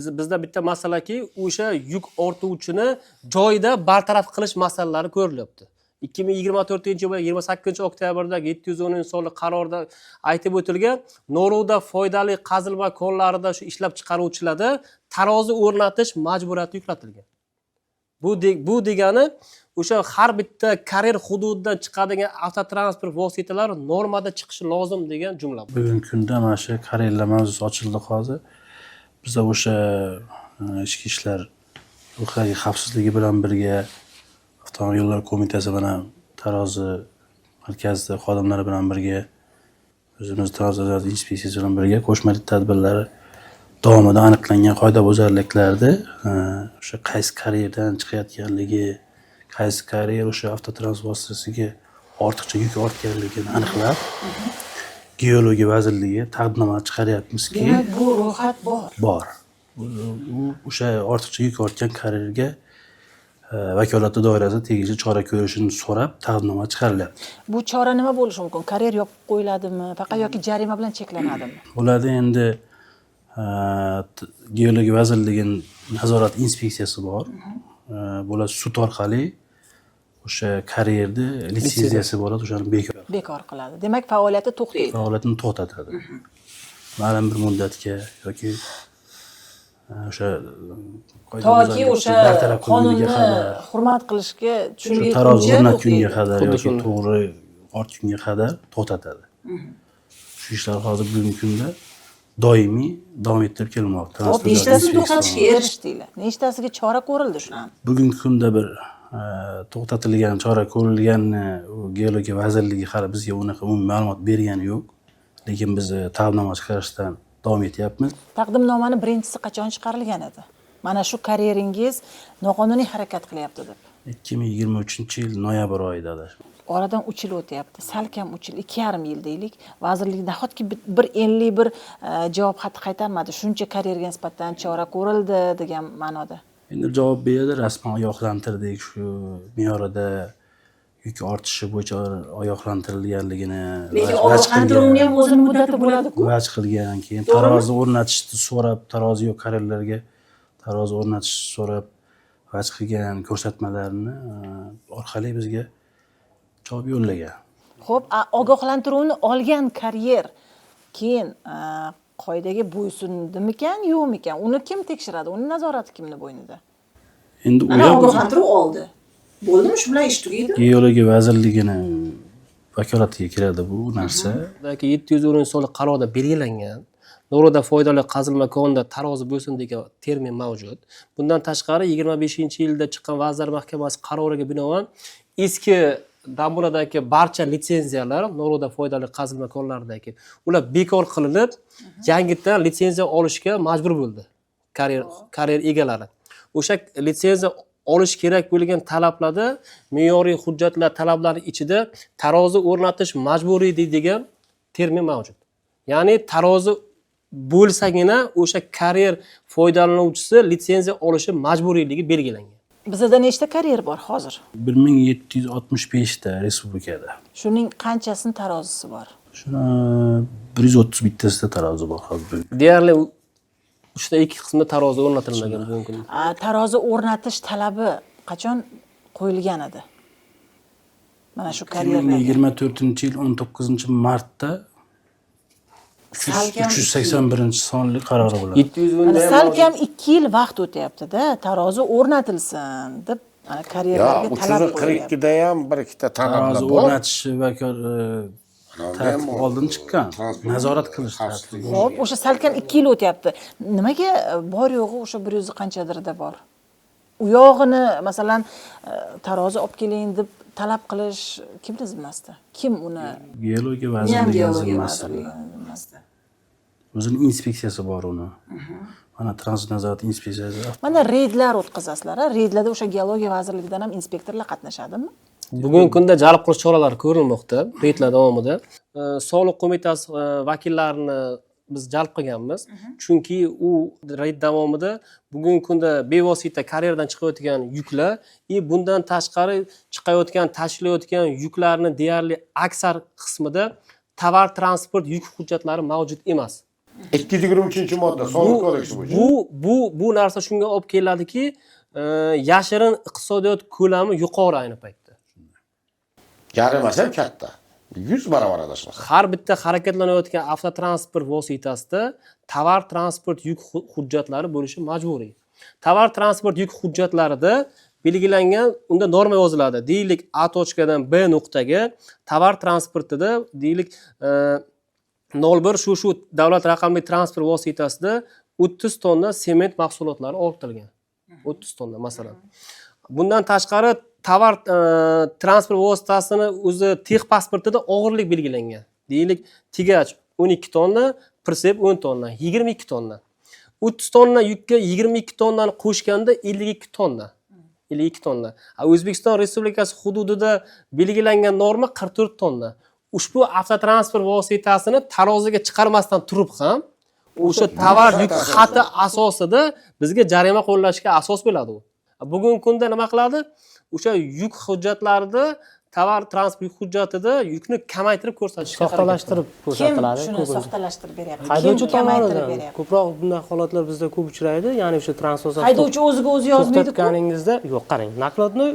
Bizda bitta masalaki, o'sha yuk ortuvchini joyida bartaraf qilish masalalari ko'rilyapti. 2024 yil 28 oktyabrdagi 710-sonli qarorda aytib o'tilgan, Noruda foydali qazilma konlarida shu ishlab chiqaruvchilarda tarozi o'rnatish majburiyati yuklatilgan. Bu degani o'sha har bitta karyer hududidan chiqadigan avtotransport vositalari normada chiqishi lozim degan jumla. Bugungi kunda mana shu karerlar mavzusi ochildi hozir. Biza o'sha ichki ishlar yo'l xavfsizligi bilan birga, Avtomobil yo'llar qo'mitasi bilan, tarozi markazida xodimlari bilan birga, o'zimiz transport nazorati inspeksiyasi bilan birga qo'shma tadbirlari davomida aniqlangan qoidabuzarliklarni o'sha qaysi karyerdan chiqayotganligi, qaysi karyer o'sha avtotransport vositasiga ortiqcha yuk ortganligini aniqlab, Geologiya vazirligiga taqdimnoma chiqaryapmizki, Demak, bu ro'yxat bor. Bor. U o'sha ortiqcha yuk ortgan karyerga vakolatli doirasida tegishli chora ko'rishini so'rab taqdimnoma chiqarilyapti. Bu chora nima bo'lishi mumkin? Karyer yopib qo'yiladimi faqat yoki jarima bilan cheklanadimi? Bo'ladi endi, Geologiya vazirligini nazorat inspeksiyasi bor. Bular sud orqali o'sha karyerni litsenziyasi bo'ladi, o'shani bekor Bekor qiladi. Demak, faoliyati to'xtaydi. Faoliyatini to'xtatadi. Ma'lum bir muddatga yoki o'sha Toki qoidabuzarlikni o'sha bartaraf qilguniga qonunni qadar, hurmat qilishga shu tushunguncha tarozi o'rnatgunga to'xtaydi. Qadar Xuddi yoki shunday. to'g'ri ortgunga qadar to'xtatadi. Shu ishlar hozir bugungi kunda doimiy davom ettirib kelinmoqda. Xo'p, Transport nechtasini inspeksiyasi to'xtatishga erishdinglar? Nechtasiga chora ko'rildi shularni? Bugungi kunda bir to'xtatilgan, chora ko'rilganini u Geologiya vazirligi hali bizga unaqa umumiy ma'lumot bergani yo'q. Lekin biz taqdimnoma chiqarishdan davom etyapmiz. Taqdimnomani birinchisi qachon chiqarilgan edi? Mana shu karyeringiz noqonuniy harakat qilyapti deb. 2023 yil noyabr oyida adashmasam. Oradan 3 yil o'tyapti, salkam 3 yil, 2,5 yil deylik. Vazirlik nahotki bir enli bir javob xati qaytarmadi, shuncha karyerga nisbatan chora ko'rildi degan ma'noda? Endi javob berdi, rasman ogohlantirdik, shu me'yorida yuk ortishi bo'yicha ogohlantirilganligini Lekin vaj ogohlantiruvni ham qilgan. o'zini muddati bo'ladi-ku. Vaj qilgan, keyin tarozi o'rnatishni so'rab, tarozi yo'q karyerlarga tarozi o'rnatishni so'rab vaj qilgan ko'rsatmalarini orqali bizga javob yo'llagan. Ho'p, ogohlantiruvni olgan karyer keyin qoidaga bo'ysundimikan, yo'qmikan, uni kim tekshiradi? Uni nazorati kimni bo'ynida? Endi u Mana ham ogohlantiruv oldi, bo'ldimi, shu bilan ish tugaydi? Geologiya vazirligini vakolatiga kiradi bu narsa. Yoki 710-sonli qarorda belgilangan, Noruda foydali qazilma konda tarozi bo'lsin degan termin mavjud. Bundan tashqari, 25-yilda chiqqan Vazirlar Mahkamasi qaroriga binoan eski namunadagi barcha litsenziyalar, Noruda foydali qazilma konlaridagi, ular bekor qilinib, yangitdan litsenziya olishga majbur bo'ldi karyer egalari. O'sha litsenziya olish kerak bo'lgan talablarda, me'yoriy hujjatlar talablari ichida tarozi o'rnatish majburiy degan termin mavjud. Ya'ni tarozi bo'lsagina o'sha karyer foydalanuvchisi litsenziya olishi majburiyligi belgilangan. Bizada nechta karyer bor hozir? 1765 ta respublikada. Shuning qanchasini tarozisi bor? Shuni 131 tasida tarozi bor hozir. Deyarli uchta ikki qismida tarozi o'rnatilmagan bugungi kunda. Tarozi o'rnatish talabi qachon qo'yilgan edi mana shu ikki ming karyerlarga? 24-yil 19-martda Salkam 381-sonli qarori bo'ladi. 710 Mana ham salkam 2 yil vaqt o'tyapti-da, tarozi o'rnatilsin deb mana Yo, karyerlarga uch talab yuz qirq qo'yilyapti. ikkida ham bir ikkita talablar Tarozi bor. o'rnatish vakol Unda tartib ham oldin chiqqan. Transport Nazorat qilish xavfsizligi. tartibi. Ho'p, o'sha salkam 2 yil o'tyapti. Nimaga bor yo'g'i o'sha 100 qanchadirda bor? U yog'ini, masalan, tarozi olib keling deb talab qilish kimni zimmasida? Kim uni? Geologiya Uni ham vazirligi Geologiya zimmasida. vazirligi zimmasida. O'zini inspeksiyasi bor uni. Mana transport nazorati inspeksiyasi. Mana reydlar o'tkazasizlar, a? Reydlarda o'sha Geologiya vazirligidan ham inspektorlar qatnashadimi? Bugungi kunda jalb qilish choralari ko'rilmoqda reydlar davomida. Soliq qo'mitasi vakillarini biz jalb qilganmiz, chunki u reyd davomida bugungi kunda bevosita karyerdan chiqayotgan yuklar и bundan tashqari chiqayotgan, tashilayotgan yuklarni deyarli aksar qismida tovar transport yuk hujjatlari mavjud emas. 223-modda soliq kodeksi bo'yicha. Bu narsa shunga olib keladiki, yashirin iqtisodiyot ko'lami yuqori ayni paytda. Jarimasi ham katta. 100 barobar adashmasam. Har bitta harakatlanayotgan avtotransport vositasida tovar transport yuk hujjatlari bo'lishi majburiy. Tovar transport yuk hujjatlarida belgilangan, unda norma yoziladi. Deylik, A точка dan B nuqtaga tovar transportida, deylik, 01 shu davlat raqamli transport vositasida 30 tonna sement mahsulotlari ortilgan. 30 tonna masalan. Bundan tashqari tovar transport vositasini o'zi тех pasportida og'irlik belgilangan. Deylik, тягач 12 tonna, прицеп 10 tonna, 22 tonna. 30 tonna yukka 22 tonnani qo'shganda 52 tonna. 52 tonna. A O'zbekiston Respublikasi hududida belgilangan norma 44 tonna. Ushbu avtotransport vositasini taroziga chiqarmasdan turib ham o'sha tovar yuk xati asosida bizga jarima qo'llashga asos bo'ladi u. Bugungi kunda nima qiladi? O'sha yuk hujjatlarida, tovar transport yuk hujjatida yukni kamaytirib ko'rsatishga harakat qiladi. Soxtalashtirib Kim ko'rsatiladi shuni ko'pincha. soxtalashtirib beryapti? Haydovchi Kim kamaytirib tomonidan beryapti? ko'proq bunday holatlar bizda ko'p uchraydi. Ya'ni o'sha transport Haydovchi o'ziga o'zi yozmaydi-ku. To'xtatganingizda, yo'q, qarang, накладной,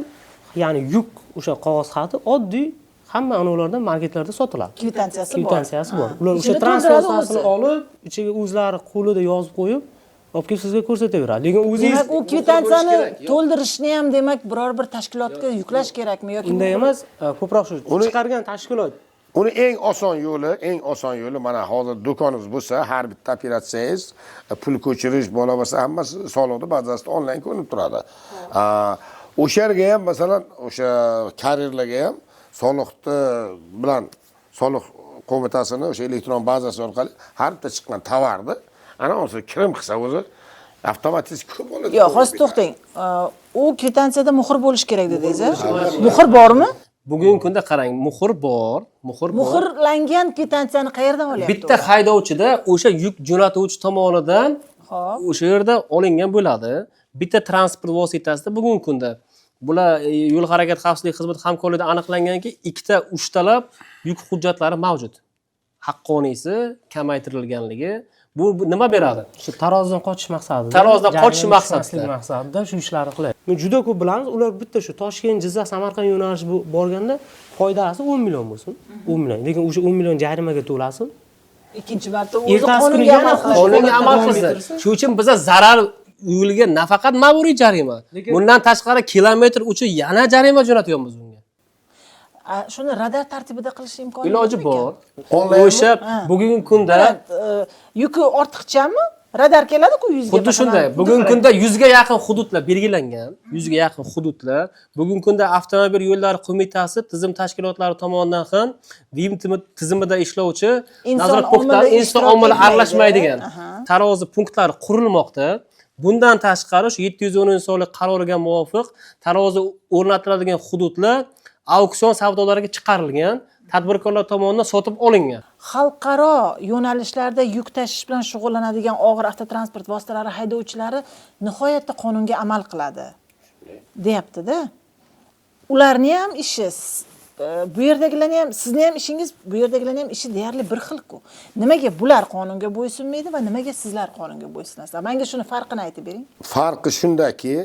ya'ni yuk o'sha qog'oz xati oddiy hamma anavilarda, marketlarda sotiladi. Kvitansiya bor. Kvitansiya bor. Ha. Ular o'sha Ichini transport to'ldiradi vositasini o'zi. olib, ichiga o'zlari qo'lida yozib qo'yib, olib kelib sizga ko'rsataveradi. Lekin o'zingiz Demak, u kvitansiya to'ldirishni ham, demak, biror bir tashkilotga yuklash kerakmi yoki Unday emas, ko'proq shu chiqargan tashkilot. Uni eng oson yo'li mana hozir do'koningiz bo'lsa, har bitta operatsiyangiz, pul ko'chirish, bola bo'lsa, hammasi soliqni bazasida onlayn ko'rinib turadi. O'sha yerga ham, masalan, o'sha karyerlarga ham soliqni bilan soliq qo'mitasini o'sha elektron bazasi orqali har bitta chiqqan tovarni ana o'zi kirim qilsa, o'zi avtomatik ko'p oladi. Yo'q, hozir to'xtang. U kvitansiya muhr bo'lishi kerak dedingiz, a? Muhr bormi? Bugungi kunda qarang, muhr bor, muhr bor. Muhrlangan kvitansiyani qayerdan olyapti? Bitta haydovchida o'sha yuk jo'natuvchi tomonidan o'sha yerda olingan bo'ladi. Bitta transport vositasida bugungi kunda bular yo'l harakati xavfsizligi xizmati hamkorligida aniqlanganki, ikkita, uchtalab yuk hujjatlari mavjud. Haqqoniysi kamaytirilganligi bu nima beradi? Shu tarozidan qochish maqsadida. Tarozidan Jarimaga qochish maqsadida. tushmaslik maqsadida shu ishlarni qiladi. Men juda ko'p bilamiz, ular bitta shu Toshkent, Jizzax, Samarqand yo'nalishi bu borganda foydasi 10 million bo'lsin. 10 million. Lekin o'sha 10 million jarimaga to'lasin. Ikkinchi marta o'zi Ertasi kuni qonunga yana amal qilish. Qonunga amal davom qilsa. ettirsa. Shuning uchun biza zarar yo'liga nafaqat ma'muriy jarima, bundan tashqari kilometr uchun yana jarima jo'natyapmiz unga. A, shuni radar tartibida qilish imkoni Iloji yo'qmikan? bor. Onlaynmi? O'sha bugungi kunda Yuki ortiqchami? Radar keladi-ku 100 ga. Xuddi shunday. Bugungi kunda 100 ga yaqin hududlar belgilangan. 100 ga yaqin hududlar. Bugungi kunda Avtomobil yo'llari qo'mitasi tizim tashkilotlari tomonidan ham VIM tizimida ishlovchi Inson nazorat punktlari, omili inson ishtirok omili etmaydi. aralashmaydigan tarozi punktlari qurilmoqda. Bundan tashqari shu 710-sonli qaroriga muvofiq tarozi o'rnatiladigan hududlar auksion savdolariga chiqarilgan, tadbirkorlar tomonidan sotib olingan. Xalqaro yo'nalishlarda yuk tashish bilan shug'ullanadigan og'ir avtotransport vositalari haydovchilari nihoyatda qonunga amal qiladi, deyapti-da. Ularni ham ishi, bu yerdagilarni ham, sizni ham ishingiz, bu yerdagilarni ham ishi deyarli bir xil-ku. Nimaga bular qonunga bo'ysunmaydi va nimaga sizlar qonunga bo'ysunasizlar? Menga shuni farqini aytib bering. Farqi shundaki,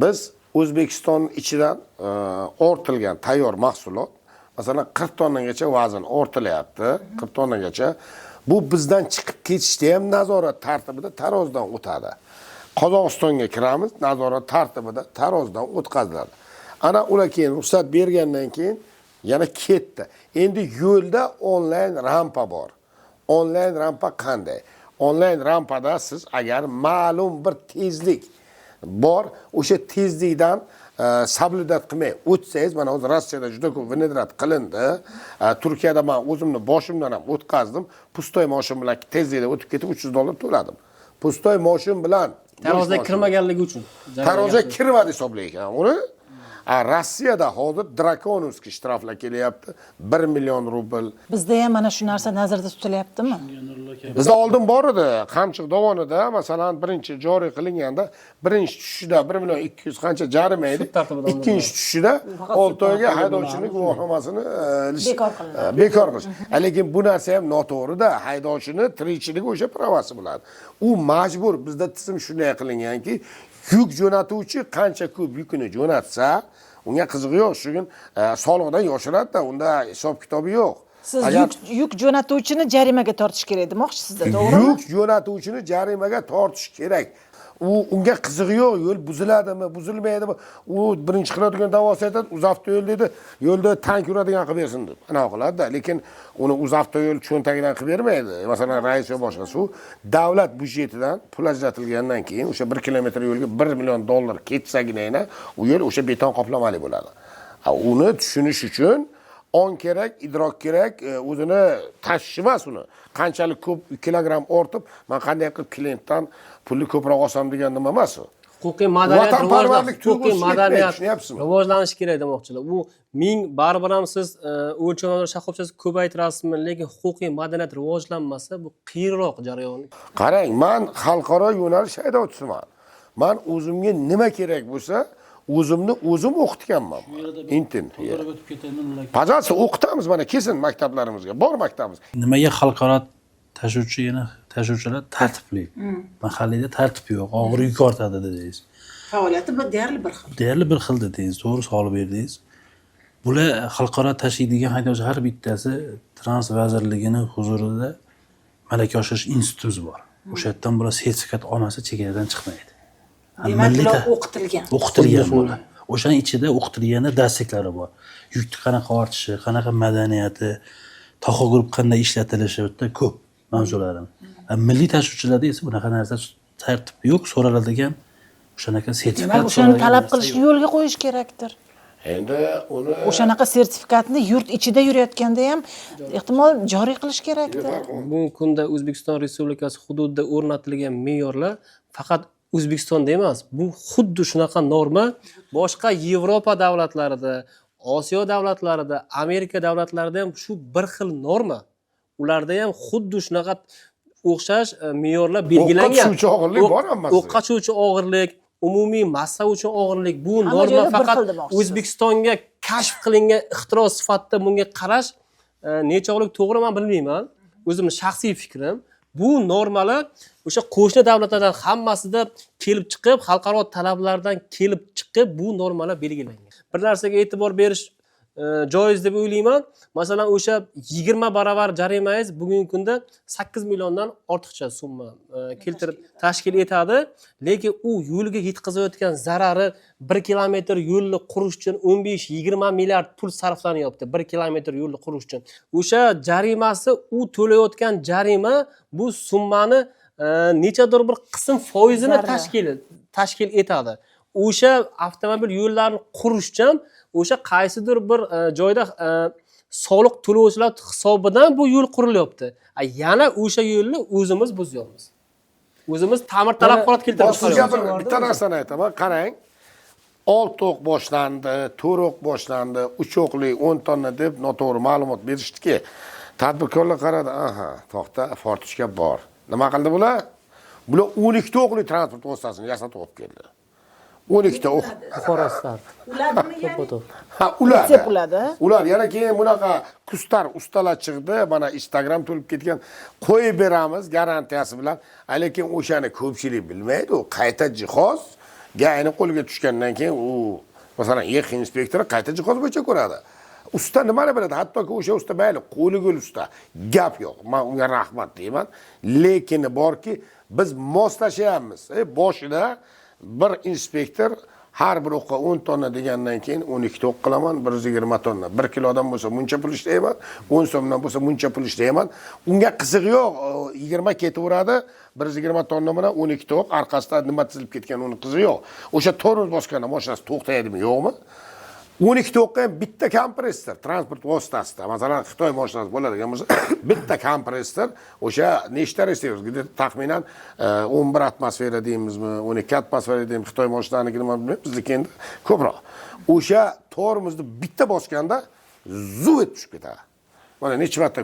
biz O'zbekiston ichidan ortilgan tayyor mahsulot, masalan, 40 tonnagacha vazn ortilyapti, 40 tonnagacha. Bu bizdan chiqib ketishda ham nazorat tartibida tarozidan o'tadi. Qozog'istonga kiramiz, nazorat tartibida tarozidan o'tkaziladi. Ana ular keyin ruxsat bergandan keyin yana ketdi. Endi yo'lda onlayn rampa bor. Onlayn rampa qanday? Onlayn rampada siz agar ma'lum bir tezlik bor, o'sha tezlikdan соблюдать qilmay o'tsangiz, mana hozir Rossiyada juda ko'p внедрять qilindi. Turkiyada man o'zimni boshimdan ham o'tkazdim. Пустой moshin bilan tezlikda o'tib ketib 300 dollar to'ladim. Пустой moshin bilan. Taroziga Bo'sh kirmaganligi uchun. Taroziga kirmadi hisoblaykan uni. A Rossiyada hozir драконовский shtraflar kelyapti, 1 million rubl. Bizda ham mana shu narsa nazarda tutilyaptimi? Bizda oldin bor edi. Qamchiq dovonida, masalan, birinchi joriy qilinganda birinchi tushishda 1 million 200 qancha jarima edi. Sud tartibida. Ikkinchi tushishida 6 oyga haydovchining guvohnomasini Bekor qilinadi. Bekor qilish. Lekin bu narsa ham noto'g'ri-da. Haydovchini tirikchiligi o'sha pravasi bo'ladi. U majbur, bizda tizim shunday qilinganki, yuk jo'natuvchi qancha ko'p yukini jo'natsa, unga qizig'i yo'q. Shu kun soliqdan yoshiradida, unda hisob kitobi yo'q. Siz Agar yuk jo'natuvchini jarimaga tortish kerak demoqchisizda, to'g'rimi? Yuk jo'natuvchini jarimaga tortish kerak. U unga qizig'i yo'q, yo'l buziladimi, buzilmaydimi? U birinchi qiladigan da'vosi aytadi, "Uzavtoyo'l" deydi, yo'lda tank yuradigan qilib bersin deb. Anaqa qiladi-da, lekin uni "Uzavtoyo'l" cho'ntagidan qilib bermaydi. Masalan, rais yo boshqasi, u davlat byudjetidan pul ajratilgandan keyin o'sha 1 kilometr yo'lga 1 million dollar ketsagina u yo'l o'sha beton qoplamali bo'ladi. Uni tushunish uchun ong kerak, idrok kerak, o'zini tashvish emas uni. Qanchalik ko'p kilogramm ortib, man qanday qilib klientdan pulni ko'proq olsam degan nima emas u. Huquqiy madaniyat Vatanparvarlik huquqiy tuyg'usi yetmaydi, madaniyat tushunyapsizmi? rivojlanishi kerak demoqchilar. Bu ming baribir ham siz o'lchovlar shoxobchasi ko'paytirasizmi, lekin huquqiy madaniyat rivojlanmasa, bu qiyinroq jarayon. Qarang, man xalqaro yo'nalish haydovchisiman. Man o'zimga nima kerak bo'lsa, o'zimni o'zim o'qitganman. Intin. O'tib ketadi. Пожалуйста, o'qitamiz, mana kelsin maktablarimizga. Bor maktabimiz. Nimaga xalqaro tashuvchi, yana tashuvchilar tartibli, mahalliyda tartib yo'q, og'ir yuk ortadi dedingiz? Faoliyati deyarli bir xil. Deyarli bir xil dedingiz, to'g'ri savol berdingiz. Bular xalqaro tashiydigan haydovchi har bittasi Transport vazirligini huzurida malaka oshirish institutimiz bor, o'sha yerdan bular sertifikat olmasa chegaradan chiqmaydi. Demak, Milliy ular o'qitilgan. O'qitilgan bular. O'shani ichida o'qitilganda darsliklari bor, yukni qanaqa ortishi, qanaqa madaniyati, taxograf qanday ishlatilishi, u yerda ko'p mavzulari. Milliy tashuvchilarda esa bunaqa narsa, tartib yo'q, so'raladigan o'shanaqa sertifikat Demak, o'shani so'raladigan talab narsa qilishni yo'q. yo'lga qo'yish kerakdir. Endi uni O'shanaqa sertifikatni yurt ichida yurayotganda ham ehtimol joriy qilish kerakdir. Bugungi kunda O'zbekiston Respublikasi hududida o'rnatilgan me'yorlar faqat O'zbekistonda emas, bu xuddi shunaqa norma boshqa Yevropa davlatlarida, Osiyo davlatlarida, Amerika davlatlarida ham shu bir xil norma. Ularda ham xuddi shunaqa o'xshash me'yorlar belgilangan. O'qqa tushuvchi og'irlik bor hammasida. O'qqa tushuvchi og'irlik, umumiy massa uchun og'irlik, bu Hamma norma joyda bir faqat xil demoqchisiz. O'zbekistonga kashf qilingan ixtiro sifatida bunga qarash nechog'lik to'g'ri, man bilmayman. O'zimni shaxsiy fikrim. Bu normalar o'sha qo'shni davlatlardan hammasida kelib chiqib, xalqaro talablardan kelib chiqib bu normalar belgilangan. Bir narsaga e'tibor berish joiz deb o'ylayman. Masalan, o'sha 20 barobar jarimangiz bugungi kunda 8 milliondan ortiqcha summa keltirib tashkil etadi. Lekin u yo'lga yetkazayotgan zarari, 1 kilometr yo'lni qurish uchun 15-20 milliard pul sarflanyapti 1 kilometr yo'lni qurish uchun. O'sha jarimasi, u to'layotgan jarima bu summani nechadir bir qism foizini Zarra. tashkil etadi. O'sha avtomobil yo'llarini qurish ham o'sha qaysidir bir joyda soliq to'lovchilar hisobidan bu yo'l qurilyapti. Yana o'sha yo'lni o'zimiz buzyapmiz. O'zimiz ta'mirtalab holat keltirib Sizga chiqaryapmiz. bir bitta narsani aytaman, qarang. Olti o'q boshlandi, to'rt o'q boshlandi, uch o'qli 10 tonna deb noto'g'ri ma'lumot berishdiki, tadbirkorlar qaradi, aha, to'xta, fortichka bor. Nima qildi bular? Bular 12 ta o'qli transport vositasini yasatib olib keldi. 12 ta o'q. Buxoro Start. Uladimi ya'ni? To'ppa-to'p. Ha, ular. Retsep uladi. Ular yana keyin bunaqa kustar ustalar chiqdi, mana Instagram to'lib ketgan. Qo'yib beramiz garantiyasi bilan. Lekin o'shani ko'pchilik bilmaydi. U qayta jihoz ayni qo'lga tushgandan keyin u, masalan, YEX inspektori qayta jihoz bo'yicha ko'radi. Usta nimani biladi? Hattoki o'sha usta mayli, qo'li gul usta. Gap yo'q. Men unga rahmat deyman. Lekin borki, biz moslashyapmiz. Boshida bir inspektor har bir o'qqa 10 tonna degandan keyin 12 ta o'q qilaman, 120 tonna. 1 kilodan bo'lsa muncha pul ishlayman, 10 so'mdan bo'lsa muncha pul ishlayman. Unga qizig'i yo'q, 20 ketaveradi, 120 tonna bilan 12 ta o'q orqasida nima tizilib ketgan, uni qizig'i yo'q. O'sha tormoz bosganda mashinasi to'xtaydimi, yo'qmi? 12 to'qqa ham bitta kompressor transport vositasida, masalan, Xitoy mashinasi bo'ladigan bo'lsa, bitta kompressor o'sha nechta resurs, где taxminan 11 atmosfera deymizmi, 12 atmosfera deymiz, Xitoy mashinalarini nima bilmayman, bizniki endi ko'proq. O'sha tormozni bitta bosganda zuv etib tushib ketadi. Mana necha marta.